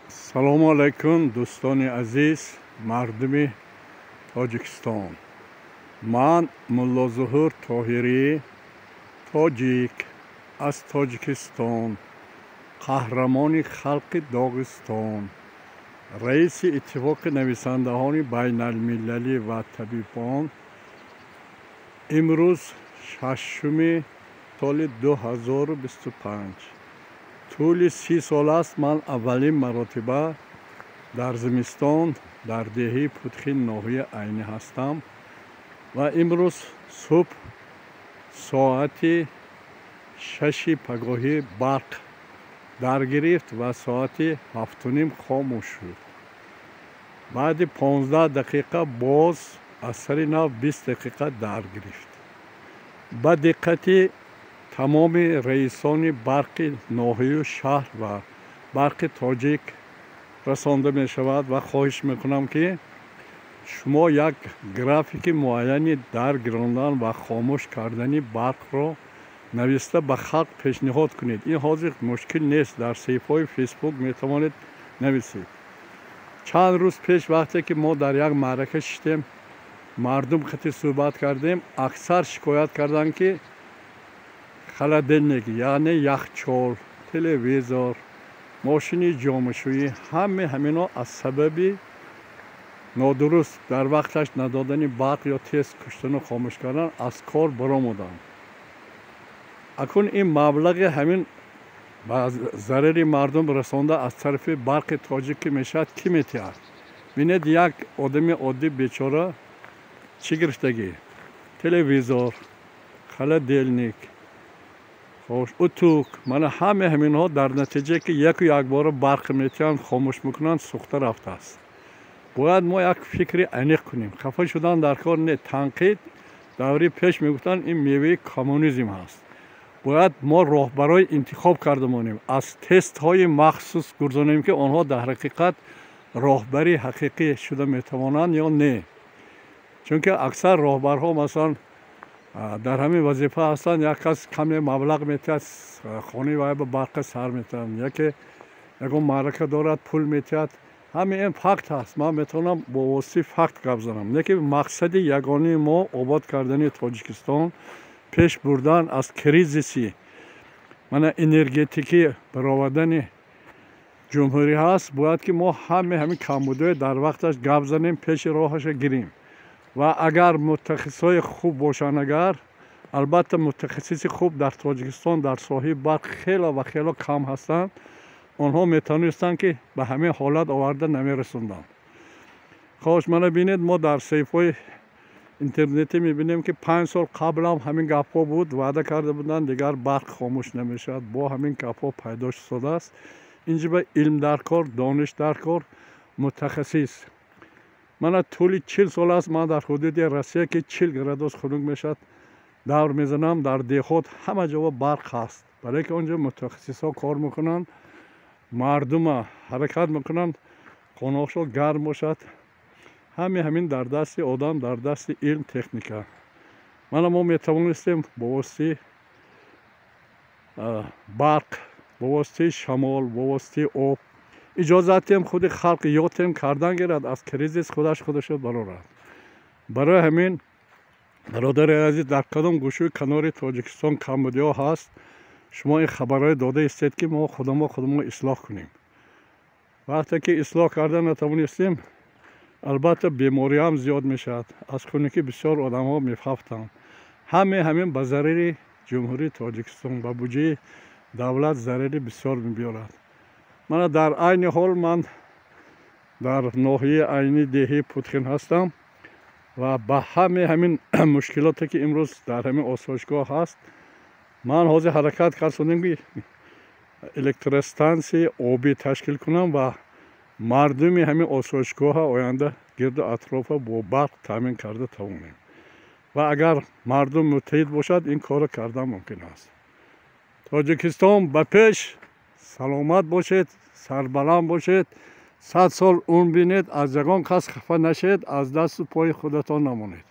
Салому алайкум, дӯстони азиз, мардуми Тоҷикистон. Ман Муллозуҳур Тоҳирӣ, тоҷик аз Тоҷикистон, қаҳрамони халқи Доғистон, раиси Иттифоқи нависандаҳони байналмилалӣ ва табибон. Имрӯз 6-уми соли 2025. Тӯли 30 сол аст, ман аввалин маротиба дар зимистон дар деҳаи Путхин, ноҳияи Айнӣ ҳастам ва имрӯз субҳ соати 6-и пагоҳӣ барқ даргирифт ва соати 7:30 хомӯш шуд. Баъди 15 дақиқа боз аз сари нав 20 дақиқа даргирифт. Ба диққати тамоми раисони барқи ноҳияю шаҳр ва Барқи Тоҷик расонда мешавад ва хоҳиш мекунам, ки шумо як графики муайяни даргирондан ва хомӯш кардани барқро нависта ба халқ пешниҳод кунед. Ин ҳозир мушкил нест, дар саҳифаҳои Фейсбук метавонед нависед. Чанд рӯз пеш, вақте ки мо дар як маърака шиштем, мардум хати суҳбат кардем, аксар шикоят карданд, ки холодильник, яъне яхчол, телевизор, мошини ҷомашӯӣ, ҳаме ҳамино аз сабаби нодуруст дар вақташ надодани барқ ё тез куштану хомӯш кардан аз кор баромаданд. Акун ин маблағи ҳамин ба зарари мардум расонда аз тарафи Барқи Тоҷик ки мешавад, кӣ метиҳад? Бинед, як одами оддӣ бечора чӣ гирифтагӣ: телевизор, холодильник, хош, утюг, мана ҳаме ҳаминҳо дар натиҷае ки яку якбора барқ метиҳанд, хомӯш мекунанд, сӯхта рафтааст. Бояд мо як фикри аниқ кунем. Хафа шудан дар кор не. Танқид, даври пеш мегуфтанд, ин меваи коммунизм ҳаст. Бояд мо роҳбарои интихоб карда монем, аз тестҳои махсус гузаронем, ки онҳо дар ҳақиқат роҳбари ҳақиқӣ шуда метавонанд ё не. Чунки аксар роҳбарҳо, масалан, дар ҳамин вазифа ҳастанд, як кас каме маблағ метиҳад, хонаи вай ба барқа сар метиҳанд, яке ягон маърака дорад, пул метиҳад. Ҳамин ин факт ҳаст, ман метавонам бо воситаи факт гап занам. Лекин мақсади ягонии мо обод кардани Тоҷикистон, пеш бурдан, аз кризиси мана энергетикӣ баровардани ҷумҳурӣ ҳаст. Бояд ки мо ҳаме ҳамин камбудиҳое дар вақташ гап занем, пеши роҳаша гирем ва агар мутахассисҳои хуб бошанд, агар албатта мутахассиси хуб дар Тоҷикистон дар соҳаи барқ хело ва хело кам ҳастанд, онҳо метавонистанд, ки ба ҳамин ҳолат оварда намерасонданд. Хош, мана бинед, мо дар саҳифаҳои интернетӣ мебинем, ки 5 сол қаблам ҳамин гапҳо буд, ваъда карда буданд, дигар барқ хомӯш намешавад. Бо ҳамин гапҳо пайдо шудааст. Инҷа ба илм дар кор, дониш дар кор, мутахассис. Мана тӯли 40 сол аст, ман дар ҳудуди Россия, ки 40 градус хунук мешавад, давр мезанам, дар деҳот ҳама ҷо барқ ҳаст, барое ки он ҷо мутахассисҳо кор мекунанд, мардума ҳаракат мекунанд, хонаҳошон гарм бошад. Ҳаме ҳамин дар дасти одам, дар дасти илм, техника. Мана мо метавонистем бо воситаи барқ, бо воситаи шамол, бо воситаи об иҷозат диҳем, худи халқ ётем кардан гирад, аз кризис худаш худашо барорад. Барои ҳамин, бародари азиз, дар кадом гӯшӯи канори Тоҷикистон камбудиҳо ҳаст, шумо ин хабарҳое дода истед, ки мо худамо худамо ислоҳ кунем. Вақте ки ислоҳ карда натавонистем, албатта бемориҳам зиёд мешавад, аз хунукӣ бисёр одамҳо мефавтанд. Ҳаме ҳамин ба зарари Ҷумҳурии Тоҷикистон, ба буҷаи давлат зарари бисёр мебиёрад. Мана дар айни ҳол ман дар ноҳияи Айни, деҳаи Путхин ҳастам ва ба ҳаме ҳамин мушкилоте, ки имрӯз дар ҳамин осоишгоҳ ҳаст, ман ҳозир ҳаракат кардем, ки электростансияи обӣ ташкил кунам ва мардуми ҳамин осоишгоҳа оянда гирду атрофа бо барқ таъмин карда тавонем. Ва агар мардум муттаҳид бошад, ин корро кардан мумкин аст. Тоҷикистон ба пеш! Саломат бошед, сарбаланд бошед, 100 сол умр бинед, аз ягон кас хафа нашед, аз дасту пои худатон намонед.